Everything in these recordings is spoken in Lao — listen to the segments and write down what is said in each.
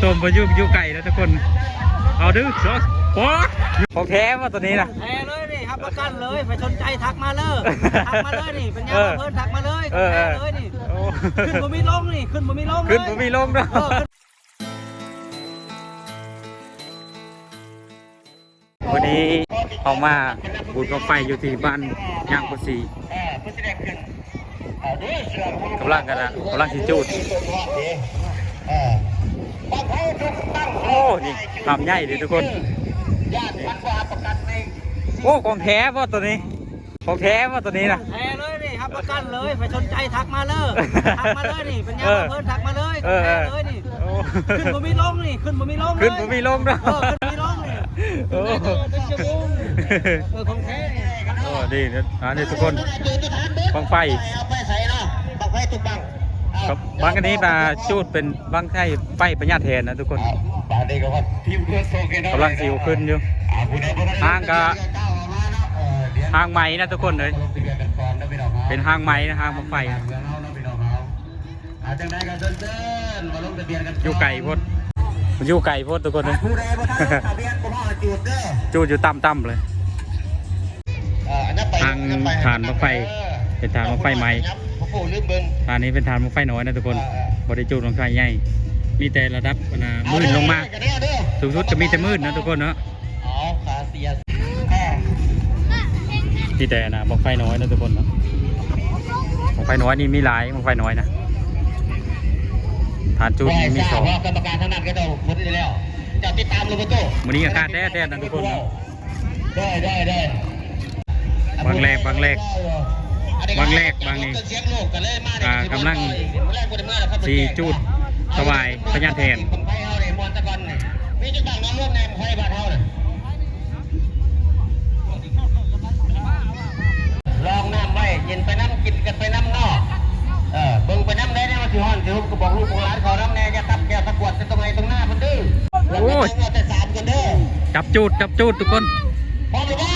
ຕົມໆ ບໍ່ຢູ່ ຢູ່ໄກນະທຸກຄົນ. ເອົາເດີ້ ໂອ້ ຂອງແທ້ບໍ່ຕົວນີ້ນະ? ແທ້ເລີຍນີ້ ຮັບປະກັນເລີຍ. ໃຜສົນໃຈທັກມາເລີຍ ທັກມາເລີຍນີ້ ປັນຍາ ເອີ ເພິ່ນທັກມາເລີຍ ເອີ ຂອງແທ້ເລີຍນີ້. ໂອ້ ຂຶ້ນບໍ່ມີລົງນີ້ ຂຶ້ນບໍ່ມີລົງເລີຍ ຂຶ້ນບໍ່ມີລົງເນາະ. ເອີ ຂຶ້ນ ມື້ນີ້ເຮົາມາບຸນບັ້ງໄຟຢູ່ທີ່ບ້ານຍາງໂພສີ ກຳລັງກັນນະ ກຳລັງຊິຈູດ. ໂອ້ ນີ້ ຫາບໃຫຍ່ເດ້ທຸກຄົນ. ໂອ້ ຂອງແທ້ບໍ່ຕົວນີ້? ຂອງແທ້ບໍ່ຕົວນີ້ນະ? ແທ້ເລີຍນີ້ ຮັບປະກັນເລີຍ. ໃຜສົນໃຈທັກມາເລີຍ ທັກມາເລີຍນີ້ ປັນຍາ ເອີ ເພິ່ນທັກມາເລີຍ ເອີ ຂອງແທ້ເລີຍນີ້. ໂອ້ ຂຶ້ນບໍ່ມີລົງນີ້ ຂຶ້ນບໍ່ມີລົງເລີຍ ຂຶ້ນບໍ່ມີລົງເນາະ. ເອີ ຂຶ້ນບໍ່ມີລົງນີ້. ໂອ້ ເອີ ຂອງແທ້. ໂອ້ ນີ້ນະ ອັນນີ້ທຸກຄົນ ບັ້ງໄຟ ບັ້ງໄຟທຸກບັ້ງ ບັ້ງອັນນີ້ມາຈູດເປັນບັ້ງໄຟ ໄຟພະຍາແຖນນະທຸກຄົນ. ກຳລັງຊິເອົາຂຶ້ນຢູ່ ຫາງກະ ຫາງໄມ້ນະທຸກຄົນເອີຍ ເປັນຫາງໄມ້ນະ ຫາງບັ້ງໄຟ. ອ່າ ຈັ່ງໃດກໍເຊີນໆ ມາລົງທະບຽນກັນ ຢູ່ໄກໂພດ ມັນຢູ່ໄກໂພດທຸກຄົນເອີຍ. ອ່າ ຜູ້ໃດບໍ່ທັນລົງທະບຽນບໍ່ພໍຈູດເດີ ຈູດຢູ່ຕ່ຳໆເລີຍ. ອ່າ ອັນນັ້ນໄປ ທາງ ອັນນັ້ນໄປ ຖານບັ້ງໄຟ ເອີ ເປັນຖານບັ້ງໄຟໃໝ່ ບໍ່ຮູ້ລືມເບິ່ງ. ຖານນີ້ເປັນຖານບັ້ງໄຟນ້ອຍນະທຸກຄົນ ອ່າໆ ບໍ່ໄດ້ຈູດບັ້ງໄຟໃຫຍ່ ມີແຕ່ລະດັບ ອັນນ່າ ໝື່ນລົງມາ ສູງສຸດກໍມີແຕ່ໝື່ນນະທຸກຄົນເນາະ. ເອົາ ຂາເສຍ ມີແຕ່ນະ ບັ້ງໄຟນ້ອຍນະທຸກຄົນເນາະ ບັ້ງໄຟນ້ອຍນີ້ມີຫຼາຍ ບັ້ງໄຟນ້ອຍນະ ຖານຈູດນີ້ມີສອງ. ກຳມະການທາງນັ້ນເຂົາເຈົ້າເພິ່ນໄດ້ແລ້ວ ເຈົ້າຕິດຕາມລົງໄປໂຕ ມື້ນີ້ອາກາດແດດໆນະທຸກຄົນເນາະ. ໄດ້ໆໆ ບັ້ງແລກ ບັ້ງແລກ ບັ້ງແລກ ບັ້ງນີ້ ອ່າ ກຳລັງຊິຈູດຖວາຍພະຍາແຖນ. ມີຈັກບັ້ງນະ ລວມໃນໄຟບ້ານເຮົານະ. ລອງນ້ຳໄວ້ ກິນໄປນຳ ກິນກັນໄປນຳເນາະ. ເອີ ເບິ່ງໄປນຳໄດ້ ແນວວ່າຊິຮ້ອນຊິຮຸກ ກໍບອກລູກບອກຫຼານເຂົານຳແດ່ ຢ່າຕັບແກ້ວຕະກວດໃສ່ຕົງໄຮ່ຕົງນາເພິ່ນເດີ. ໂອ້ຍ ເອົາແຕ່ສາມກັນເດີ. ຈັບຈູດ ຈັບຈູດທຸກຄົນ. ພ້ອມແລ້ວບໍ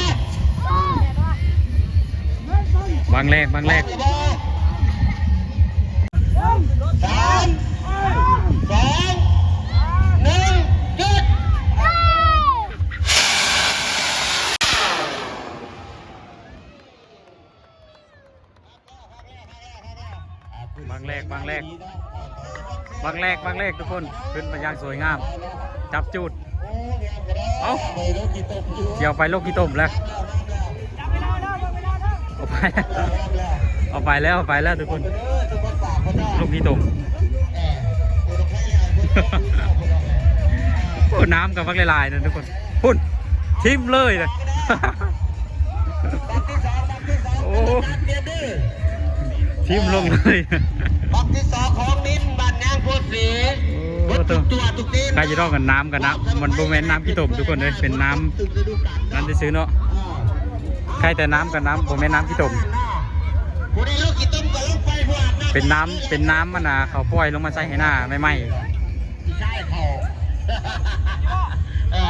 ່? ບັ້ງແລກ ບັ້ງແລກ. ພ້ອມແລ້ວບໍ່? ສາມ ສອງ ໜຶ່ງ ຈູດ. ບັ້ງແລກ ບັ້ງແລກ ບັ້ງແລກ ບັ້ງແລກທຸກຄົນ ຂຶ້ນໄປຢ່າງສວຍງາມ ຈັບຈູດ. ເອົ້າ ຊິເອົາໄຟລົງຂີ້ຕົມແລ້ວ ເອົາໄປ ເອົາໄປແລ້ວ ເອົາໄປແລ້ວທຸກຄົນ ລົງຂີ້ຕົມ. ໂອ້ ນ້ຳກໍບັກຫຼາຍໆນະທຸກຄົນ ພຸ້ນ ຖິ້ມເລີຍນະ. ໂອ້ ຖິ້ມລົງເລີຍ. ບັກທີສອງຂອງນິນ ບ້ານຍາງໂພສີ. ໂອ້ ເບິດທຸກຕົວທຸກທີມ. ໃກ້ຈະດອກກັນ ນ້ຳກັນນະ ມັນບໍ່ແມ່ນນ້ຳຂີ້ຕົມທຸກຄົນເອີຍ ເປັນນ້ຳນັ້ນຊື່ໆເນາະ. ໃກ້ແຕ່ນ້ຳກັນນະ ບໍ່ແມ່ນນ້ຳຂີ້ຕົມ ຜູ້ໃດລົງຂີ້ຕົມກໍລົງໄປ ຜູ້ອາບນ້ຳ ເປັນນ້ຳ ເປັນນ້ຳມັນນະ ເຂົາປ່ອຍລົງມາໃສ່ໄຮ່ນາໃໝ່ໆ. ໃຊ່ເຂົາ ເອີ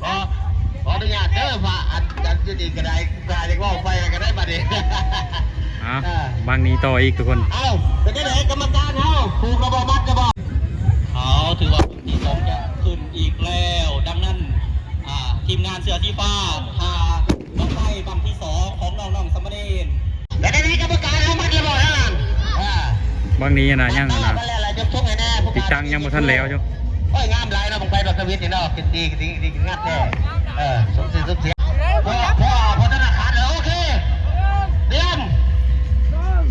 ຂໍ ຂໍອະນຸຍາດເດີ ວ່າອັນ ອັນຢູ່ນີ້ກໍໄດ້ ຖ້າຢາກເວົ້າໄປກໍໄດ້ບັດນີ້. ເອົາ ເອີ ບັ້ງນີ້ຕໍ່ອີກທຸກຄົນ. ເອົ້າ ເປັນຈັ່ງໃດກຳມະການເຮົາ ຖືກລະບໍ່ ມັດລະບໍ່? ເອົາ ຖືວ່າບັ້ງທີສອງຈະຂຶ້ນອີກແລ້ວ ດັ່ງນັ້ນ ອ່າ ທີມງານເສື້ອສີຟ້າ ຖ້າ ບັ້ງໄຟບັ້ງທີສອງຂອງນ້ອງໆສາມະເນນ. ແລ້ວໃນກຳມະການເຮົາມັດລະບໍ່ທາງນັ້ນ? ອ່າ ບັ້ງນີ້ນະ ຍັງນະ ຕິດຕັ້ງຍັງບໍ່ທັນແລ້ວຢູ່. ໂອ້ຍ ງາມຫຼາຍເນາະ ບັ້ງໄຟດອກທະວິດນີ້ເນາະ ຂຶ້ນດີ ຂຶ້ນດີ ຂຶ້ນດີ ງາມແທ້. ເອີ ສົມຊື່ສົມເສຍ. ພໍ ພໍ ພໍທະນາຄານເລີຍ ໂອເຄ ຕຽມ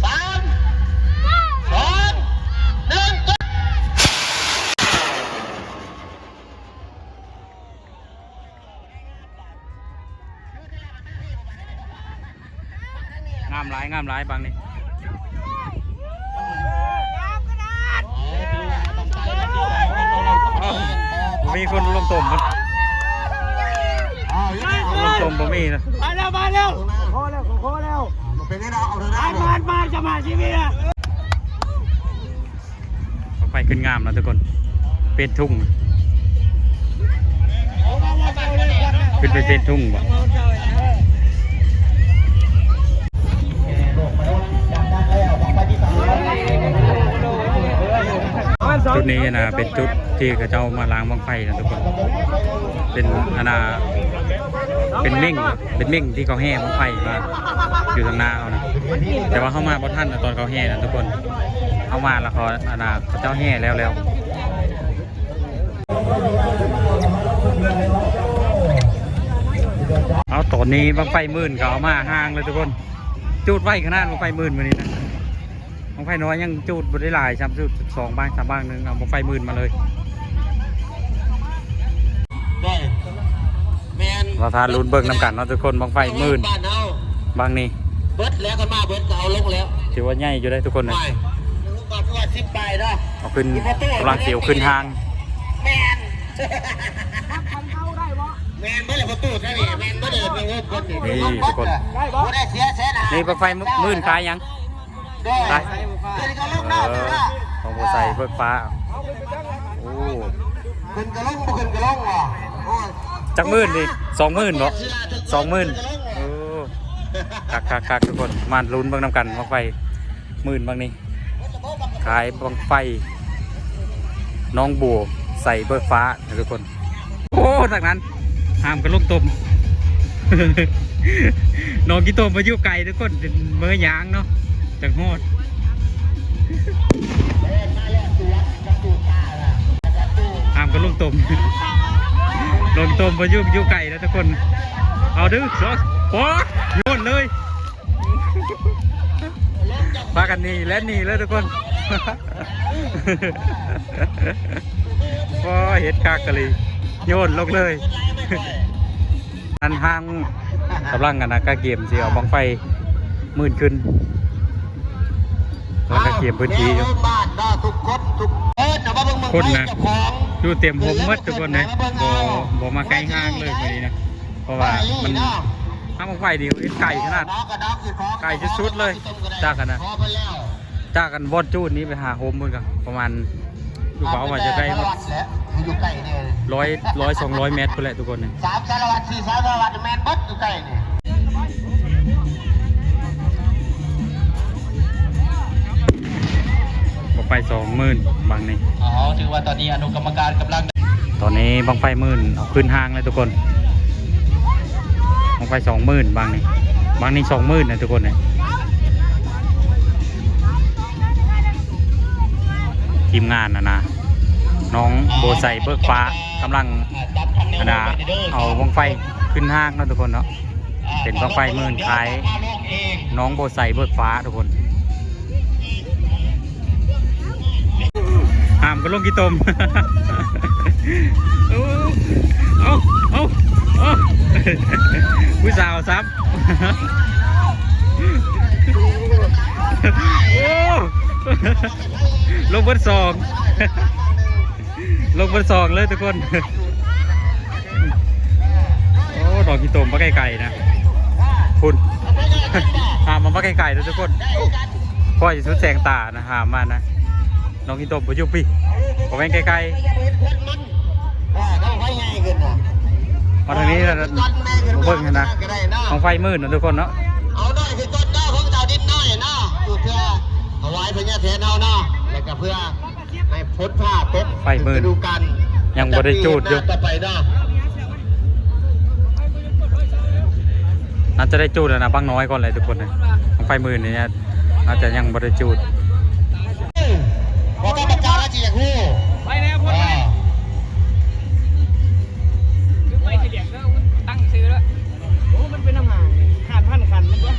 ສາມ ສອງ ໜຶ່ງ ຈຸດ. ງາມຫຼາຍ ງາມຫຼາຍບັ້ງນີ້ ບໍ່ມີຄົນລົງຕົມ ລົງຕົມບໍ່ມີນະ. ມາແລ້ວ ມາແລ້ວ ຂໍແລ້ວ ຂໍແລ້ວ ເປັນໄງເນາະ ເອົາເຖິງ ມາ ມາ ມາ ຈະມາຊີວິດນະ. ບັ້ງໄຟຂຶ້ນງາມນະທຸກຄົນ ເປັນທຸງ ຂຶ້ນໄປເປັນທຸງບໍ່? ປະມານສອ ຈຸດນີ້ນະ ເປັນຈຸດທີ່ເຂົາເຈົ້າມາລ້າງບັ້ງໄຟນະທຸກຄົນ. ເປັນອັນນະ ເປັນເມັ້ງ ເປັນເມັ້ງທີ່ເຂົາແຫ່ບັ້ງໄຟມາຢູ່ທາງໜ້າເຮົານະ. ແຕ່ວ່າເຮົາມາບໍ່ທັນນະ ຕອນເຂົາແຫ່ນະທຸກຄົນ. ເຮົາມາແລ້ວເຂົາ ອັນນະ ເຂົາເຈົ້າແຫ່ແລ້ວແລ້ວ. ເອົາ ຕອນນີ້ບັ້ງໄຟໝື່ນກໍເອົາມາຫ້າງເລີຍທຸກຄົນ. ຈູດໄວຂະໜາດບັ້ງໄຟໝື່ນມື້ນີ້ນະ. ບັ້ງໄຟນ້ອຍຍັງຈູດບໍ່ໄດ້ຫຼາຍຊ້ຳ ຈູດສອງບັ້ງສາມບັ້ງໜຶ່ງ ເອົາບັ້ງໄຟໝື່ນມາເລີຍ. ແມ່ນ ວ່າຖ້າລຸ້ນເບິ່ງນຳກັນເນາະທຸກຄົນ. ບັ້ງໄຟໝື່ນ ບັ້ງນີ້ ເບິດແລ້ວ ຄັນມາເບິດກໍເອົາລົງແລ້ວ. ຖືວ່າໃຫຍ່ຢູ່ເດ້ທຸກຄົນເນາະ. ເອົາຂຶ້ນ ກຳລັງຊິເອົາຂຶ້ນຫ້າງ. ແມ່ນ ແມ່ນເບິດແລ້ວ ປະຕູໃສ່ນີ້ ແມ່ນເບິດເລີຍ. ນີ້ທຸກຄົນ ບໍ່ໄດ້ເສຍແສນຫ້າ. ນີ້ບັ້ງໄຟໝື່ນຂາຍຫຍັງ? ຂາຍ ເອີ ຂອງບໍ່ໃສ່ເບີກຟ້າ. ໂອ້ ຂຶ້ນກະລົງ ບໍ່ຂຶ້ນກະລົງວ່າ. ໂອ້ຍ ຈັກໝື່ນນີ້? ສອງໝື່ນບໍ່? ສອງໝື່ນ. ໂອ້ ຄັກໆໆ ທຸກຄົນ ມາລຸ້ນເບິ່ງນຳກັນ ບັ້ງໄຟໝື່ນບັ້ງນີ້. ຂາຍບັ້ງໄຟໜອງບົວໃສ່ເບີກຟ້ານະທຸກຄົນ. ໂອ້ ທາງນັ້ນຫ້າມກັນລົງຕົມ. ໜອງຂີ້ຕົມມາຢູ່ໄກທຸກຄົນ ເປັນເມືອຍາງເນາະ ຈັກຮອດ. ຫ້າມກັນລົງຕົມ. ໜອງຂີ້ຕົມມາຢູ່ ຢູ່ໄກແລ້ວທຸກຄົນ. ເອົາເດີ້ ໂອ້ ໂຍນເລີຍ. ພາກັນໜີ ແລ່ນໜີເລີຍທຸກຄົນ. ໂອ້ຍ ເຮັດຄັກອີ່ຫຼີ ໂຍນລົງເລີຍ. ອັນຫ້າງກຳລັງ ອັນນະ ກະກຽມຊິເອົາບັ້ງໄຟໝື່ນຂຶ້ນ ກຳລັງກະກຽມພື້ນທີ່ຢູ່. ຄົນນະ ຢູ່ເຕັມຮົ່ມໝົດທຸກຄົນເດ້ ບໍ່ ບໍ່ມາໃກ້ຫ້າງເລີຍມື້ນີ້ນະ. ເພາະວ່າມັນ ທາງບັ້ງໄຟນີ້ເຮັດໄກຂະໜາດ ໄກສຸດໆເລີຍ ຈາກອັນນະ ຈາກອັນບ່ອນຈູດນີ້ໄປຫາໂຮມພຸ້ນກໍປະມານ ຢູ່ເວົ້າວ່າຈະໄດ້ ຢູ່ໄກແດ່ ຮ້ອຍ ຮ້ອຍ ສອງຮ້ອຍແມັດພຸ້ນແຫຼະທຸກຄົນ. ສາມສາລະວັດ ສີ່ສາລະວັດ ແມ່ນເບິດ ຢູ່ໃກ້ນີ້. ບັ້ງໄຟສອງໝື່ນບັ້ງນີ້. ອໍ ຖືວ່າຕອນນີ້ອະນຸກຳມະການກຳລັງ ຕອນນີ້ບັ້ງໄຟໝື່ນເອົາຂຶ້ນຫ້າງແລ້ວທຸກຄົນ. ບັ້ງໄຟສອງໝື່ນບັ້ງນີ້ ບັ້ງນີ້ສອງໝື່ນນະທຸກຄົນ. ທີມງານຫັ້ນນະ ນ້ອງໂບໄຊເບີກຟ້າ ກຳລັງ ອັນນະ ເອົາບັ້ງໄຟຂຶ້ນຫ້າງເນາະທຸກຄົນເນາະ. ເປັນບັ້ງໄຟໝື່ນຂາຍນ້ອງໂບໄຊເບີກຟ້າທຸກຄົນ. ຫ້າມກັນລົງຂີ້ຕົມ. ເອົາ ເອົາ ເອົາ ຜູ້ສາວຊ້ຳ. ໂອ້ ລົງເບິດສອງ ລົງເບິດສອງເລີຍທຸກຄົນ. ໂອ້ ໜອງຂີ້ຕົມມາໄກໆນະ ພຸ້ນ ຫາມມາໄກໆເດີ້ທຸກຄົນ. ໂອ້ ຂ້ອຍສຸດແສງຕານະ ຫາມມານະ. ໜອງຂີ້ຕົມບໍ່ຢູ່ພີ້ ບໍ່ແມ່ນໄກໆ ມາທາງນີ້ລະ ມາເບິ່ງຫັ້ນນະ ບັ້ງໄຟໝື່ນນະທຸກຄົນເນາະ. ເອົາໜ້ອຍຄືຕົ້ນເນາະ ຂອງເຈົ້າດິນນ້ອຍເນາະ ເພື່ອຖວາຍພະຍາແຖນເຮົາເນາະ ແລ້ວກໍເພື່ອ ໃຫ້ຝົນຟ້າຕົກ ໄຟໝື່ນ ລະດູການ ຍັງບໍ່ໄດ້ຈູດຢູ່ ປີໜ້າຕໍ່ໄປເນາະ. ໜ້າຈະໄດ້ຈູດແລ້ວນະ ບັ້ງນ້ອຍກ່ອນແຫຼະທຸກຄົນນະ. ບັ້ງໄຟໝື່ນນີ້ ອາດຈະຍັງບໍ່ໄດ້ຈູດ. ບໍ່ຕ້ອງປະກາດແລ້ວ ຊິຢາກຮູ້ ໄປແລ້ວ ພຸ້ນ ເອີ ຄືໄປຊິຫຼຽງເດີ ຕັ້ງຊື່ແລ້ວ. ໂອ້ ມັນເປັນນ້ຳຫາງ ຫ້າພັນຄັນມັນຕົວະ.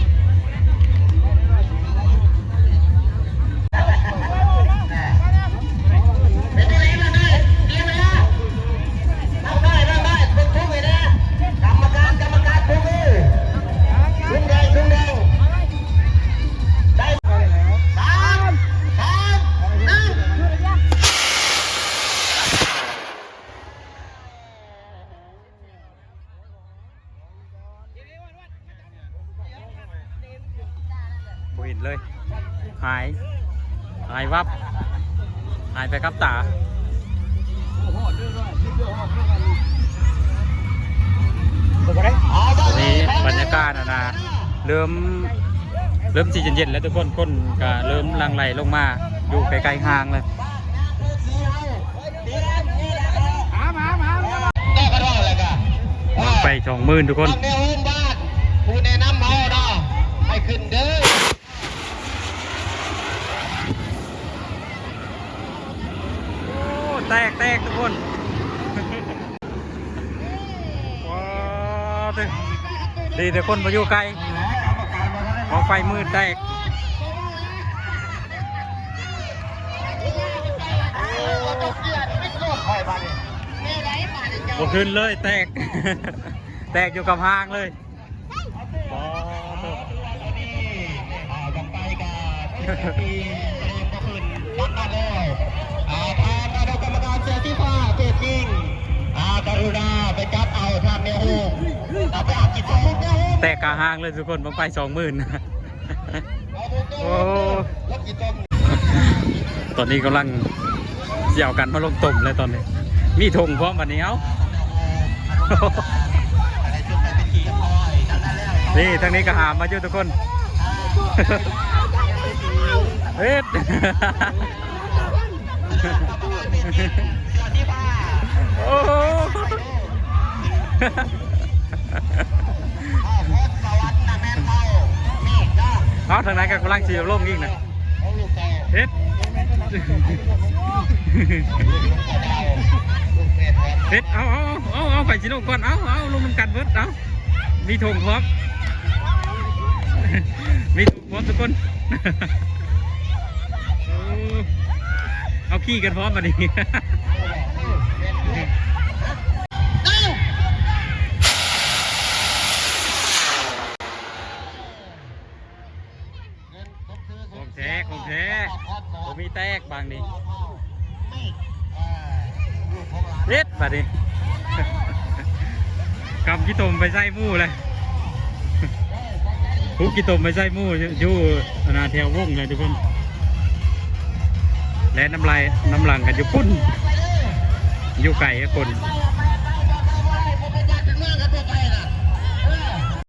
ບໍ່ເຫັນເລີຍ ຫາຍ ຫາຍວັບ ຫາຍໄປກັບຕາ. ຕອນນີ້ບັນຍາກາດ ອັນນະ ເລີ່ມ ເລີ່ມຊິເຢັນໆແລ້ວທຸກຄົນ ຄົນກະເລີ່ມຫຼັ່ງໄຫຼລົງມາຢູ່ໃກ້ໆຫ້າງແລ້ວ. ໝື່ນທຸກຄົນ ແມ່ໂຮມບ້ານ ຜູ້ແນະນຳເຮົາເນາະ ໃຫ້ຂຶ້ນເດີ. ໂອ້ ແຕກ ແຕກທຸກຄົນ. ວ້າວ ເດີ ດີແຕ່ຄົນບໍ່ຢູ່ໄກ ບັ້ງໄຟໝື່ນແຕກ. ບໍ່ຂຶ້ນເລີຍ ແຕກ ແຕກຢູ່ກັບຮ່າງເລີຍ. ປາໂທ້ ແຕກຄາຮ່າງເລີຍທຸກຄົນ ບັ້ງໄຟສອງໝື່ນ. ໂອ້ ຕອນນີ້ກຳລັງຊິເອົາກັນມາລົງຕົ້ມແລ້ວຕອນນີ້ ມີຖົງພ້ອມບັດນີ້. ເອົາ ນີ້ທາງນີ້ກໍຫາມມາຢູ່ທຸກຄົນ. ເຮັດ ໂອ້ໂຫ ເອົາ ທາງໃນກໍກຳລັງຊິລົງອີກນະ. ເຮັດ ເຮັດ ເອົາ ເອົາ ເອົາ ເອົາ ໃຜຊິລົງກ່ອນ? ເອົາ ເອົາ ລົງນຳກັນເບິດ. ເອົາ ມີຖົງພ້ອມ ມີຖົງພ້ອມທຸກຄົນ. ເອົາ ຂີ່ກັນພ້ອມບັດນີ້. ຂອງແທ້ ຂອງແທ້ ບໍ່ມີແຕກບາງນີ້. ເຮັດບາດນີ້ ກຳຂີ້ຕົມໄປໃສ່ໝູ່ເລີຍ ຄຸກຂີ້ຕົມໄປໃສ່ໝູ່ຢູ່ ຢູ່ອັນນາ ແຖວວົງເລີຍທຸກຄົນ. ແລະ ນຳລາຍ ນຳຫຼັງກັນຢູ່ພຸ້ນ ຢູ່ໄກກັບຄົນ.